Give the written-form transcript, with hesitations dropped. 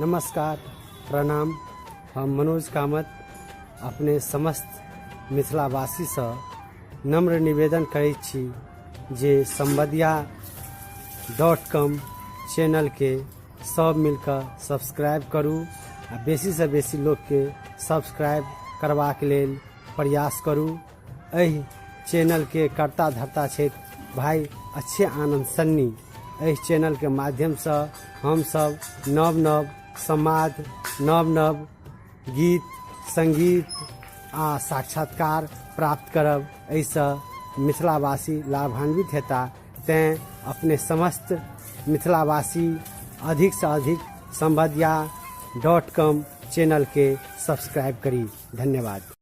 नमस्कार, प्रणाम। हम मनोज कामत अपने समस्त मिथिलावासीसँ नम्र निवेदन करैत छी जे सम्बदिया डॉट कॉम चैनलके सब मिलकऽ सब्सक्राइब करू आ बेसीसँ बेसी लोकके सब्सक्राइब करबाक लेल प्रयास करू। एहि चैनलके कर्ता धर्ता छथि भाइ अच्छे आनन्द सन्नी। एहि चैनलके माध्यमसँ हमसभ नव नव समाद, नव नव गीत सङ्गीत आ साक्षात्कार प्राप्त करब। एहिसँ मिथिलावासी लाभान्वित हेता। तेँ अपने समस्त मिथिलावासी अधिकसँ अधिक सम्बदिया डॉट कॉम चैनलके सब्सक्राइब करी। धन्यवाद।